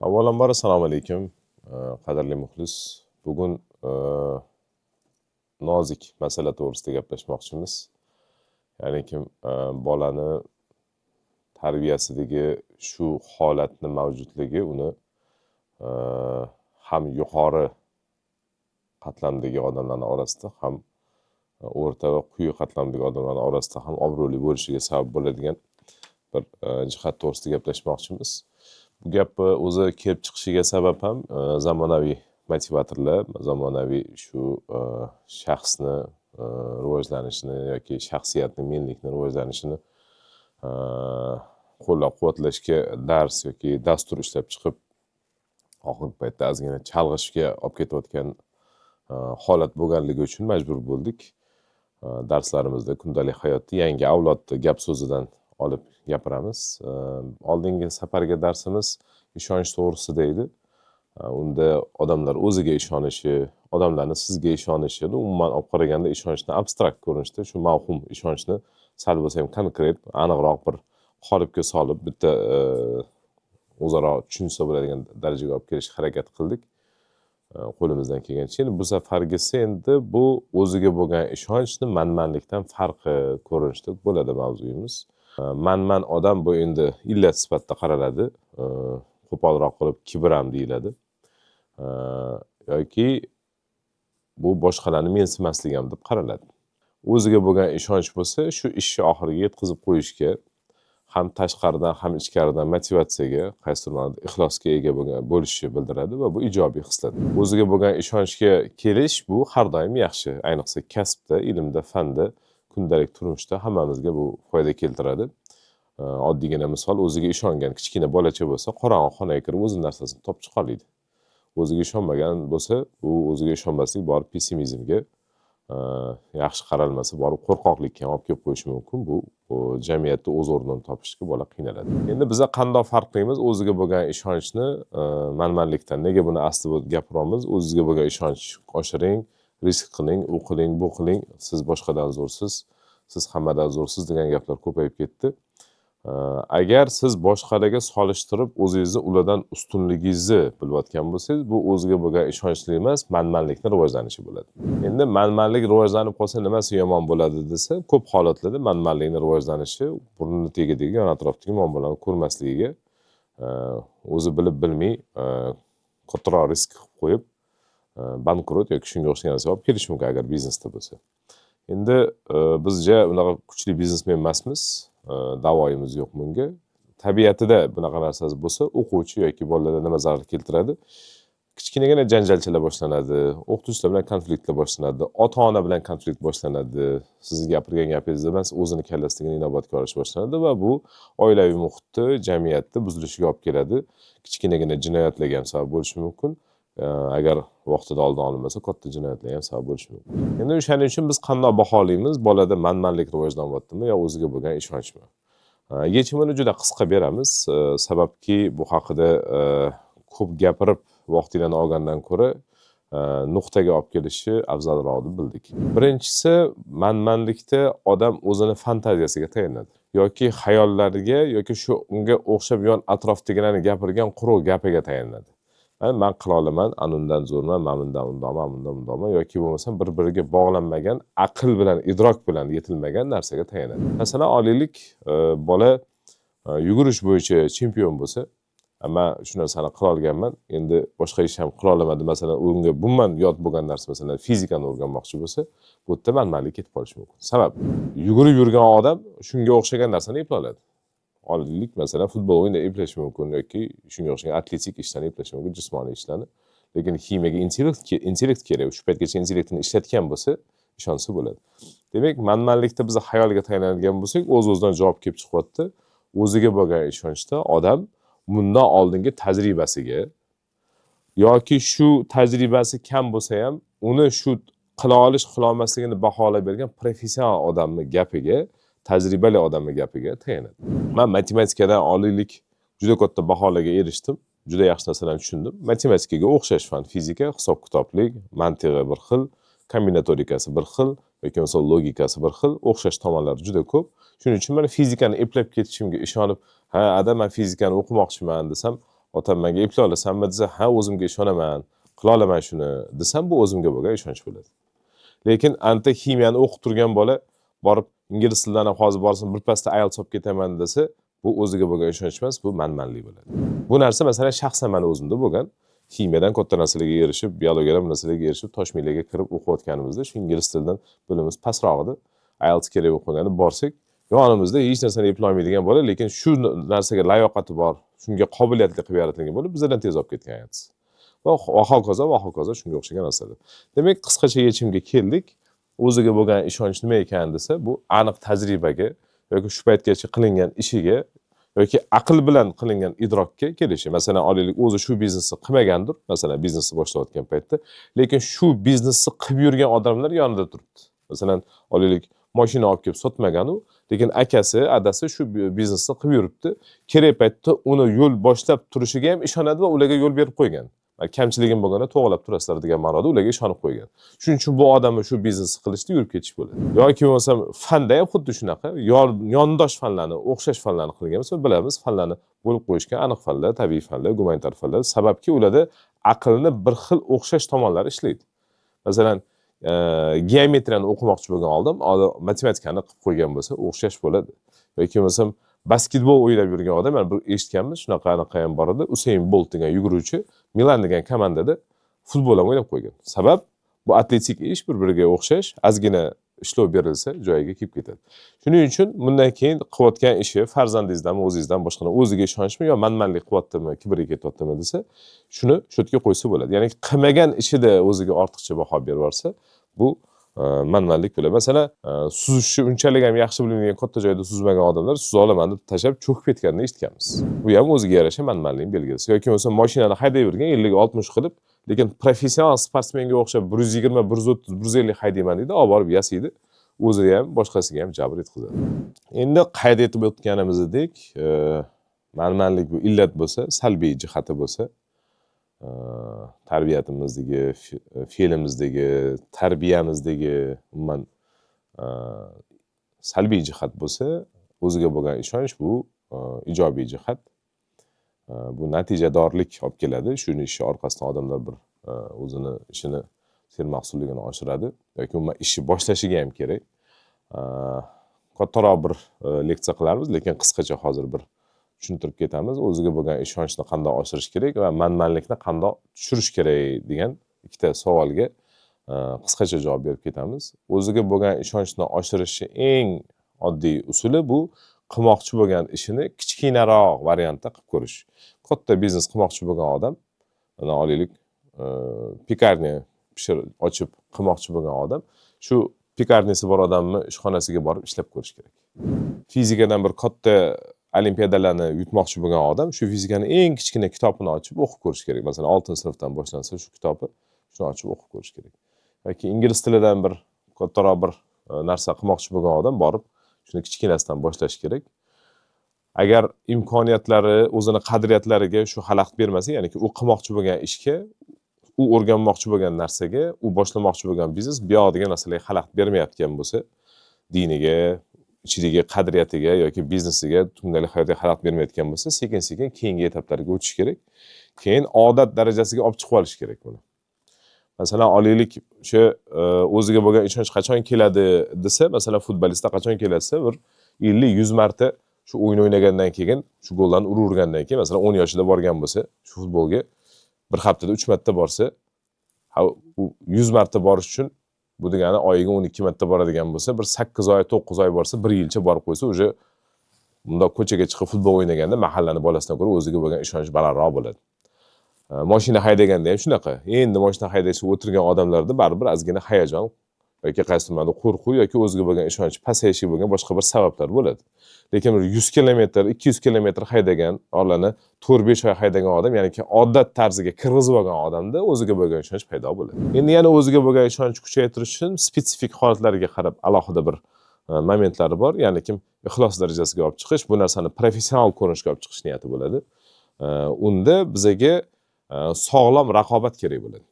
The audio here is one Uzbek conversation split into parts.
Avvalambor assalomu alaykum, qadrli muxlis. Bugun nozik masala to'g'risida gaplashmoqchimiz. Ya'ni kim bolani tarbiyasidagi shu holatni mavjudligi uni ham yuqori qatlamdagi odamlarning orasida, ham o'rta va quyi qatlamdagi odamlarning orasida ham obro'li bo'lishiga sabab bo'ladigan bir jihat to'g'risida gaplashmoqchimiz. Bu gapni o'zi kelib chiqishiga sabab ham zamonaviy motivatorlar, zamonaviy shu shaxsni rivojlanishini yoki shaxsiyatni, menlikni rivojlanishini qo'llab-quvvatlashga dars yoki dastur ishlab chiqib, oxirgi paytda ozgina chalg'ishga olib ketayotgan holat bo'lganligi uchun majbur bo'ldik. Darslarimizda kundalik hayotda yangi avlodni gap so'zidan olib gapiramiz. Oldingi safargi darsimiz ishonch to'g'risida edi. Unda odamlar o'ziga ishonishi, odamlarni sizga ishonishi, umuman olib qaraganda ishonchni abstrakt ko'rinishda, shu mavhum ishonchni sal bo'lsa ham konkret, aniqroq bir qolipga solib, bitta o'zaro tushunsa bo'ladigan darajaga olib kelishga harakat qildik. Qo'limizdan kelgancha. Endi bu safargisi endi bu o'ziga bo'lgan ishonchni manmanlikdan farqi ko'rinishda bo'ladi mavzuyimiz. Manman odam bu endi illat sifatida qaraladi. Qo'polroq qilib kibr ham deyiladi. Yoki bu boshqalarni mensimasligi ham deb qaraladi. O'ziga bo'lgan ishonch bo'lsa, shu ishni oxiriga yetkazib qo'yishga ham tashqaridan, ham ichkaridan motivatsiyaga, qaysidir ma'noda ixlosga ega bo'lgan bo'lishi bildiradi va bu ijobiy xislat. O'ziga bo'lgan ishonchga kelish bu har doim yaxshi, ayniqsa kasbda, ilmda, fanda, kundalik turmushda hammamizga bu foyda keltiradi. Oddiygina misol, o'ziga ishongan kichkina bolacha bo'lsa, qorong'i xonaga kirib o'zini narsasini topib chiqa oladi. O'ziga ishonmagan bo'lsa, u o'ziga ishonmaslik borib pessimizmga, yaxshi qaralmasa borib qo'rqoqlikka ham olib kelib qo'yishi mumkin. Bu jamiyatda o'z o'rnini topishga bola qiynaladi. Endi biza qandoq farq qilamiz o'ziga bo'lgan ishonchni manmanlikdan? Nega buni aslida gapiryapmiz? O'zizga bo'lgan ishonch oshiring, risk qiling, u qiling, bu qiling, siz boshqadan zo'rsiz, siz hammadan zo'rsiz degan gaplar ko'payib ketdi. Agar siz boshqalarga solishtirib o'zingizni ulardan ustunligingizni bilayotgan bo'lsangiz, bu o'ziga bo'lgan ishonchli emas, manmanlikni rivojlanishi bo'ladi. Endi manmanlik rivojlanib qolsa nimasi yomon bo'ladi desa, ko'p holatlarda manmanlikni rivojlanishi burnini tagidagi, yon atrofdagi muammolarni ko'rmasligiga, o'zi bilib bilmay kattaroq risk qilib qo'yib, bankrot yoki shunga o'xshagan narsaga olib kelishi mumkin agar biznesda bo'lsa. Endi biz ja unaqa kuchli biznesmen emasmiz. Da'voyimiz yo'q bunga. Tabiatida bunaqa narsasi bo'lsa, o'quvchi yoki bolalarda nima zarar keltiradi? Kichkinagina janjalchalar boshlanadi, o'qituvchilar bilan konfliktlar boshlanadi, ota-ona bilan konflikt boshlanadi. Sizni gapirgan gapingiz emas, o'zini kallasidagini inobatga olish boshlanadi va bu oilaviy muhitni, jamiyatni buzilishiga olib keladi. Kichkinagina jinoyatlarga ham sabab bo'lishi mumkin. Agar vaqtida oldini olinmasa, katta jinoyatlarga ham sabab bo'lishi mumkin. Endi o'shaning uchun biz qandoq baholaymiz, bolada manmanlik rivojlanyaptimi yo o'ziga bo'lgan ishonchmi? Yechimini juda qisqa beramiz, sababki bu haqida ko'p gapirib vaqtinglarni olgandan ko'ra nuqtaga olib kelishi afzalroq deb bildik. Birinchisi, manmanlikda odam o'zini fantaziyasiga tayanadi yoki xayollariga yoki shu unga o'xshab yon atrofdagilarni gapirgan quruq gapiga tayanadi. Man qila olaman, anundan zo'rman, man bundan undoqman, bundan bundoqman yoki bo'lmasam bir-biriga bog'lanmagan, aql bilan, idrok bilan yetilmagan narsaga tayanadi. Masalan, olaylik, bola yugurish bo'yicha chempion bo'lsa, man shu narsani qila olganman, endi boshqa ish ham qila olaman deb, masalan, unga umuman yod bo'lgan narsa, masalan, fizikani o'rganmoqchi bo'lsa, bu yerda manmanlik ketib qolishi mumkin. Sabab, yugurib yurgan odam shunga o'xshagan narsani eplay oladi. Olaylik, masalan, futbol o'yinida eplashi mumkin yoki shunga o'xshagan atletik ishlarni eplashi mumkin, jismoniy ishlarni. Lekin ximiyaga intellekt kerak. Shu paytgacha intellektini ishlatgan bo'lsa, ishonsa bo'ladi. Demak, manmanlikda biz xayolga tayanadigan bo'lsak, o'z-o'zidan javob kelib chiqyapti. O'ziga bo'lgan ishonchda odam bundan oldingi tajribasiga yoki shu tajribasi kam bo'lsa ham, uni shu qila olish, qila olmasligini baholab bergan professional odamning gapiga, tajribali odamning gapiga tayanadi. Men matematikadan olaylik juda katta baholarga erishdim, juda yaxshi narsalarni tushundim. Matematikaga o'xshash fan fizika, hisob-kitoblik, mantig'i bir xil, kombinatorikasi bir xil yoki bo'lmasa logikasi bir xil, o'xshash tomonlari juda ko'p. Shuning uchun men fizikani eplab ketishimga ishonib, ha, ada men fizikani o'qimoqchiman desam, Otam menga eplay olasanmi desa, ha, o'zimga ishonaman, qila olaman shuni desam, bu o'zimga bo'lgan ishonch bo'ladi. Lekin anta ximiyani o'qib turgan bola borib ingliz tilidan ham hozir borsam birpasda IELTS olib ketaman desa, bu o'ziga bo'lgan ishonch emas, bu manmanlik bo'ladi. Bu narsa masalan shaxsan mani o'zimda bo'lgan. Ximiyadan katta narsalarga erishib, biologiyadan bu narsalarga erishib, Toshmillaga kirib o'qiyotganimizda shu ingliz tilidan bilimimiz pastroq edi. IELTS kerak bo'lib qolganda borsak, yonimizda hech narsani eplolmaydigan bola, lekin shu narsaga layoqati bor, shunga qobiliyatli qilib yaratilgan bola bizdan tez olib ketgan IELTS. Va hokazo va hokazo shunga o'xshagan narsalar. Demak, qisqacha yechimga keldik. O'ziga bo'lgan ishonch nima ekan desa, bu aniq tajribaga yoki shu paytgacha qilingan ishiga yoki aql bilan qilingan idrokka kelishi. Masalan, olaylik, o'zi shu biznesni qilmagandir, masalan, biznesni boshlayotgan paytda, lekin shu biznesni qilib yurgan odamlar yonida turibdi. Masalan, olaylik, mashina olib kelib sotmagan u, lekin akasi, adasi shu biznesni qilib yuribdi. Kerak paytda uni yo'l boshlab turishiga ham ishonadi va ularga yo'l berib qo'ygan. Kamchiligim bo'lganda to'g'rilab turasizlar degan ma'noda ularga ishonib qo'ygan. Shuning uchun bu odamni shu biznesni qilishda yurib ketish bo'ladi. Yoki bo'lmasam fanda ham xuddi shunaqa, yondosh fanlarni, o'xshash fanlarni qilgan bo'lsa, bilamiz, fanlarni bo'lib qo'yishgan aniq fanlar, tabiiy fanlar, gumanitar fanlar, sababki ularda aqlni bir xil o'xshash tomonlari ishlaydi. Masalan, geometriyani o'qimoqchi bo'lgan odam matematikani qilib qo'ygan bo'lsa, o'xshash bo'ladi. Yoki bo'lmasam basketbol o'ynab yurgan odam, mana bir eshitganmiz, shunaqa anaqa ham bor edi, Usain Bolt degan yuguruvchi Milan degan komandada futbol ham o'ynab qo'ygan. Sabab bu atletik ish bir-biriga o'xshash, ozgina ishlov berilsa joyiga kelib ketadi. Shuning uchun bundan keyin qilayotgan ishi farzandingizdanmi, o'zingizdan boshqadan o'ziga ishonchmi yo manmanlik qilyaptimi, kibrga ketyaptimi desa, shuni shu yerga qo'ysa bo'ladi. Ya'ni qilmagan ishida o'ziga ortiqcha baho berib yuborsa, bu manmanlik bo'ladi. Masalan, suzishni unchalik ham yaxshi bilmaydigan, katta joyda suzmagan odamlar suza olaman deb tashlab cho'kib ketganini eshitganmiz. Bu ham o'ziga yarasha manmanlikning belgisi. Yoki bo'lmasa mashinani haydayvergan 50-60 qilib, lekin professional sportsmenga o'xshab 120, 130, 150 haydayman deydi, olib borib yasaydi. O'ziga ham, boshqasiga ham jabr yetkazadi. Endi qayd etib o'tganimizdek, manmanlik bu illat bo'lsa, salbiy jihati bo'lsa, tarbiyatimizdagi, fe'limizdagi, tarbiyamizdagi umuman salbiy jihat bo'lsa, o'ziga bo'lgan ishonch bu ijobiy jihat. Bu natijadorlik olib keladi. Shuni ishi orqasidan odamlar bir o'zini ishini sermahsulligini oshiradi yoki umuman ishni boshlashiga ham kerak. Kattaroq bir leksiya qilarmiz, lekin qisqacha hozir bir tushuntirib ketamiz. O'ziga bo'lgan ishonchni qanday oshirish kerak va manmanlikni qanday tushirish kerak degan ikkita savolga qisqacha javob berib ketamiz. O'ziga bo'lgan ishonchni oshirishni eng oddiy usuli bu qilmoqchi bo'lgan ishini kichkinaroq variantda qilib ko'rish. Katta biznes qilmoqchi bo'lgan odam, mana olaylik, pekarня pishir ochib qilmoqchi bo'lgan odam, shu pekarnyasi bor odamni ishxonasiga borib ishlab ko'rish kerak. Fizikadan bir katta olimpiadalarni yutmoqchi bo'lgan odam shu fizikani eng kichkina kitobini ochib o'qib ko'rish kerak. Masalan, 6-sinfdan boshlansa shu kitobi, shuni ochib o'qib ko'rish kerak. Yoki ingliz tilidan bir kattaroq bir narsa qilmoqchi bo'lgan odam borib shuni kichkinasidan boshlash kerak. Agar imkoniyatlari, o'zini qadriyatlariga shu xalaqit bermasa, ya'niki u qilmoqchi bo'lgan ishga, u o'rganmoqchi bo'lgan narsaga, u boshlamoqchi bo'lgan biznes bu yoq degan narsalarga xalaqit bermayotgan bo'lsa, diniga, ichidagi qadriyatiga yoki biznesiga, kundalik hayotiga xalaqit bermayotgan bo'lsa, sekin-sekin keyingi etaplarga o'tish kerak. Keyin odat darajasiga olib chiqib olish kerak buni. Masalan, olaylik, o'sha o'ziga bo'lgan ishonch qachon keladi desa, masalan, futbolistda qachon keladi desa, bir 50-100 marta shu o'yin o'ynagandan keyin, shu gollarni uravergandan keyin, masalan, 10 yoshida borgan bo'lsa, shu futbolga bir haftada 3 marta borsa, ha, u 100 marta borish uchun bu degani oyiga 12 marta boradigan bo'lsa, bir 8 oy, 9 oy borsa, 1 yilcha borib qo'ysa, уже bundoq ko'chaga chiqib futbol o'ynaganda mahallani bolasidan ko'ra o'ziga bo'lgan ishonch balandroq bo'ladi. Mashina haydaganda ham shunaqa. Endi mashina haydashga o'tirgan odamlarda baribir ozgina hayajon yoki qaysi nimadir qo'rquv yoki o'ziga bo'lgan ishonch pasayishiga bo'lgan boshqa bir sabablar bo'ladi. Lekin bir 100 kilometr, 200 kilometr haydagan, ularni 4-5 oy haydagan odam, ya'ni odat tarziga kirgizib olgan odamda o'ziga bo'lgan ishonch paydo bo'ladi. Endi yana o'ziga bo'lgan ishonchni kuchaytirish uchun spesifik holatlarga qarab alohida bir momentlari bor. Ya'ni kim ixlos darajasiga olib chiqish, bu narsani professional ko'rinishga olib chiqish niyati bo'ladi. Unda bizaga sog'lom raqobat kerak bo'ladi.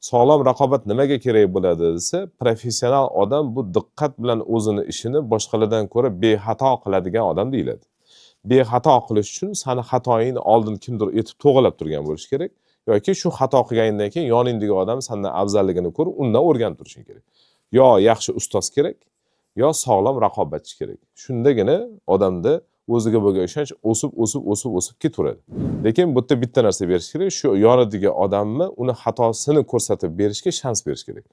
Sog'lom raqobat nimaga kerak bo'ladi desa, professional odam bu diqqat bilan o'zini ishini boshqalardan ko'ra bexato qiladigan odam deyiladi. Bexato qilish uchun sani xatoyingni oldin kimdir etib to'g'rilab turgan bo'lishi kerak yoki shu xato qilganingdan keyin yoningdagi odam sandan afzalligini ko'rib, undan o'rganib turishing kerak. Yo yaxshi ustoz kerak, yo sog'lom raqobatchi kerak. Shundagina odamda o'ziga bo'lgan ishonch o'sib, o'sib, o'sib, o'sib ketaveradi. Lekin bu yerda bitta narsa berish kerak, shu yonidagi odamni uni xatosini ko'rsatib berishga shans berish kerak.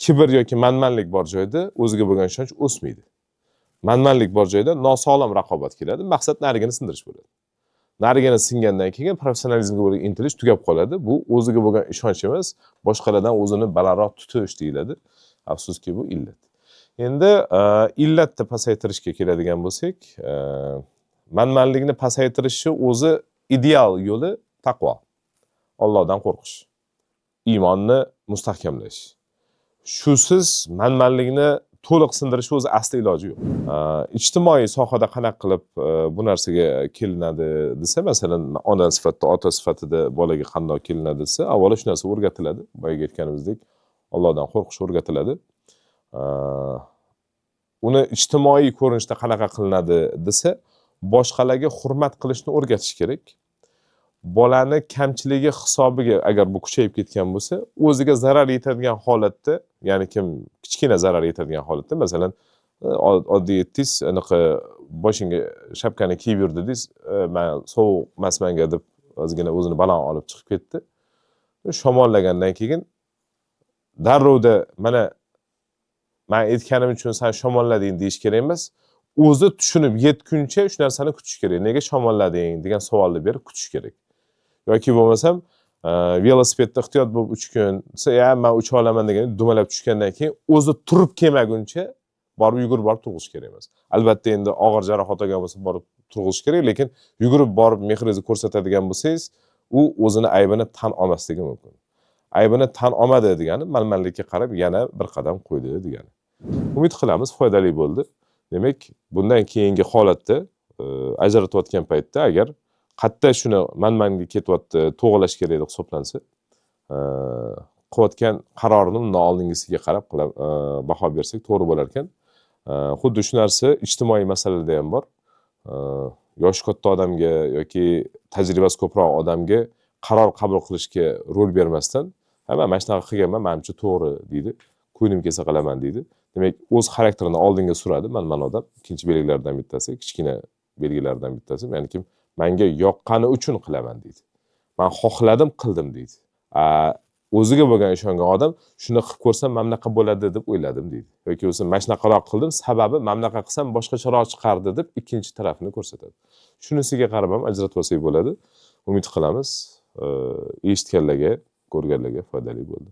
Kibr yoki manmanlik bor joyda o'ziga bo'lgan ishonch o'smaydi. Manmanlik bor joyda nosog'lom raqobat keladi, maqsad narigini sindirish bo'ladi. Narigini singandan keyin professionalizmga bo'lgan intilish tugab qoladi. Bu o'ziga bo'lgan ishonch emas, boshqalardan o'zini balandroq tutish deyiladi. Afsuski, bu illat. Endi illatni pasaytirishga keladigan bo'lsak, manmanlikni pasaytirishni o'zi ideal yo'li taqvo. Allohdan qo'rqish. Iymonni mustahkamlash. Shusiz manmanlikni to'liq sindirish o'zi asli iloji yo'q. Ijtimoiy sohada qanaqa qilib bu narsaga kelinadi desa, masalan, ona sifatida, ota sifatida bolaga qandoq kelinadi desa, avvalo shu narsa o'rgatiladi. Boyagi aytganimizdek, Allohdan qo'rqish o'rgatiladi. Uni ijtimoiy ko'rinishda qanaqa qilinadi desa, boshqalarga hurmat qilishni o'rgatish kerak. Bolani kamchiligi hisobiga agar bu kuchayib ketgan bo'lsa, o'ziga zarar yetadigan holatda, ya'ni kim kichkina zarar yetadigan holatda, masalan, oddiy aytdingiz, anaqa boshingga shapkani kiyib yur dedingiz, man sovuq emas manga deb ozgina o'zini baland olib chiqib ketdi. Shamollagandan keyin darrovda mana man aytganim uchun sen shamollading deyish kerak emas. O'zi tushunib yetguncha shu narsani kutish kerak. Nega shamollading degan savolni berib kutish kerak. Yoki bo'lmasam, velosipedda ehtiyot bo'lib uchgin desa, ya man ucha olaman degan dumalab tushgandan keyin o'zi turib kelmaguncha borib yugurib borib turg'izish kerak emas. Albatta endi og'ir jarohat olgan bo'lsa borib turg'izish kerak, lekin yugurib borib mehringizni ko'rsatadigan bo'lsangiz, u o'zini aybini tan olmasligi mumkin. Aybini tan olmadi degani manmanlikka qarab yana bir qadam qo'ydi degani. Umid qilamiz foydali bo'ldi. Demak, bundan keyingi holatda ajratayotgan paytda agar qayerda shuni manmanga ketyapti, to'g'rilash kerak deb hisoblansa, qilayotgan qarorini undan oldingisiga qarab baho bersak to'g'ri bo'lar ekan. Xuddi shu narsa ijtimoiy masalada ham bor. Yoshi katta odamga yoki tajribasi ko'proq odamga qaror qabul qilishga rol bermasdan, ha, man mana shunaqa qilganman, manimcha to'g'ri deydi, ko'nglim kelsa qilaman deydi. Demak, o'z xarakterini oldinga suradi manman odam. Ikkinchi belgilardan bittasi, kichkina belgilardan bittasi, ya'ni kim menga yoqqani uchun qilaman deydi. Man xohladim, qildim deydi. O'ziga bo'lgan ishongan odam shuni qilib ko'rsam mana bunaqa bo'ladi deb o'yladim deydi. Yoki bo'lmasa mana shunaqaroq qildim, sababi mana bunaqa qilsam boshqacharoq chiqardi deb ikkinchi tarafini ko'rsatadi. Shunisiga qarab ham ajratib olsak bo'ladi. Umid qilamiz, eshitganlarga, ko'rganlarga foydali bo'ldi.